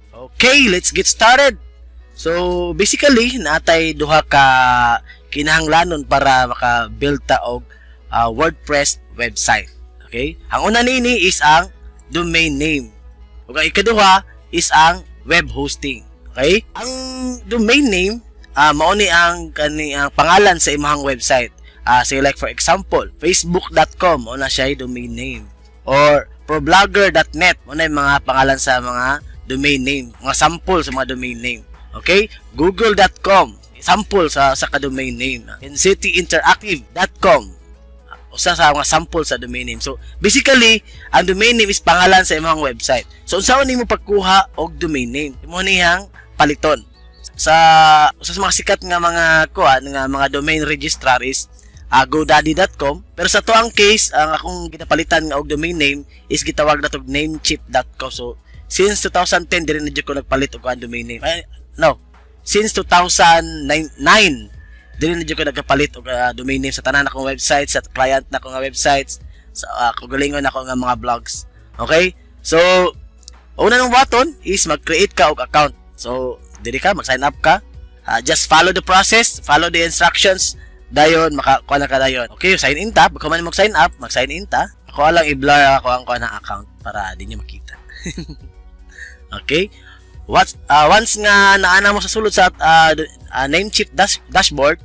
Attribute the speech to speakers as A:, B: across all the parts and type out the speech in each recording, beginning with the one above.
A: Okay, let's get started. So, basically, natay duha ka kinahanglanon para maka-build ta og WordPress website. Okay? Ang una nini is ang domain name. Ug ang ikaduha is ang web hosting. Okay? Ang domain name, mao ni ang kani ang pangalan sa imong website. Say like for example, facebook.com mao na siya domain name or problogger.net, mao na yung mga pangalan sa mga domain name, mga sample sa mga domain name. Okay? google.com, sample sa ka domain name. ncityinteractive.com, usa sa mga sample sa domain name. So, basically, ang domain name is pangalan sa imong website. So, unsaon nimo pagkuha og domain name? Imo niyang paliton. Sa usa sa mga sikat nga mga kuan nga mga domain registrar is godaddy.com. Pero sa atoang case, ang akong ginapalitan nga og domain name is gitawag na tog namecheap.com. So, since 2010 diri na jud ko nagpalit og kuan domain name. Ay, no. Since 2009 dili na jud ko nagkapalit og domain name sa tanan akong websites, sa client na nga websites, sa kaugalingon nako nga mga blogs. Okay? So, una nang button is mag-create ka og account. So, diri ka mag-sign up ka. Just follow the process, follow the instructions. Dayon maka kuha na ka dayon. Okay, sign in ta. Pagka man mag-sign up, mag-sign in ta. Ako lang i-blur ako ang kuha ng account para di niyo makita. Okay? Once nga naana mo sa sulod sa Namecheap dashboard,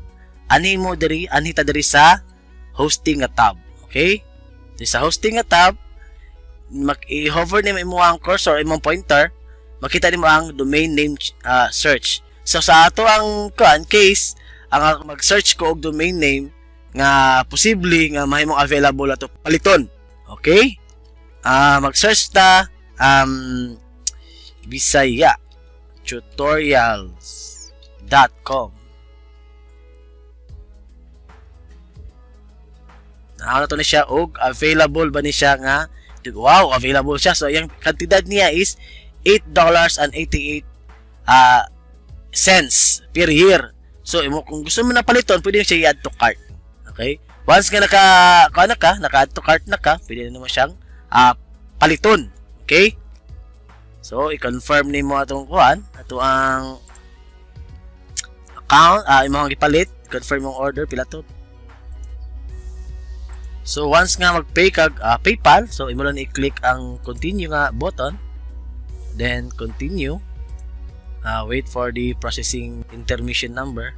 A: anhi mo diri, anhi ta diri sa hosting nga tab. Okay? Diri sa hosting nga tab, mag i-hover nimo imo ang cursor, imong pointer, makita nimo ang domain name search. So sa ato ang kuan case, ang mag-search ko og domain name nga posible nga mahimong available ato paliton. Okay? Mag-search ta Bisaya tutorials.com. Naano to ni siya og available ba ni siya nga, wow, available siya. So yung kantidad niya is $8.88 cents per year. So imo kung gusto mo na paliton, pwede siya i-add to cart. Okay? Once nga naka kuan na ka, naka add to cart na ka, pwede na mo siyang paliton. Okay? So i-confirm nimo atong kuan, ato ang account, imong gipalit, confirm yung order pila to. So once nga mag-pay kag PayPal, so imo lang i-click ang continue nga button, then continue. Wait for the processing intermission number.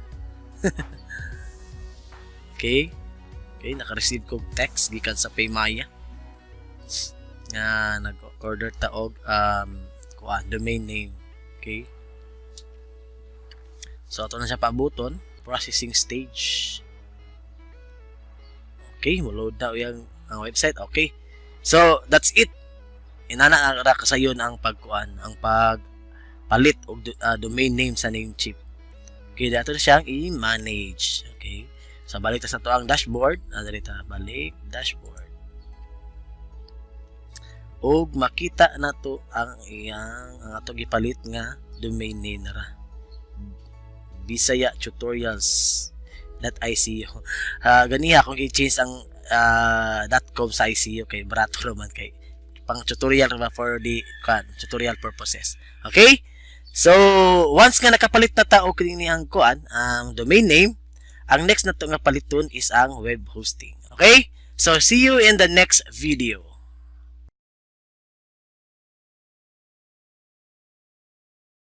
A: Okay. Okay, naka-receive ko text gikan sa Paymaya nga nag-order ta og kuan domain name. Okay. So ato na siya paabuton, processing stage. Okay, mo-load na yung ang website. Okay. So, that's it. Inana ra kasayon ang pagkuan, ang pagpalit og domain name sa Namecheap. Okay, dato na siyang i-manage. Okay. So, balik ta sa to ang dashboard. Dali ta, balik dashboard. Og makita na to ang iyang ang ato gipalit nga domain name na ra. Bisaya tutorials .icu. Ganiha kung i-change ang .com sa ICU kay barato raman kay pang tutorial ra for the kan tutorial purposes. Okay? So, once nga nakapalit na ta og kini ang kuan, ang domain name, ang next na to nga paliton is ang web hosting. Okay? So, see you in the next video.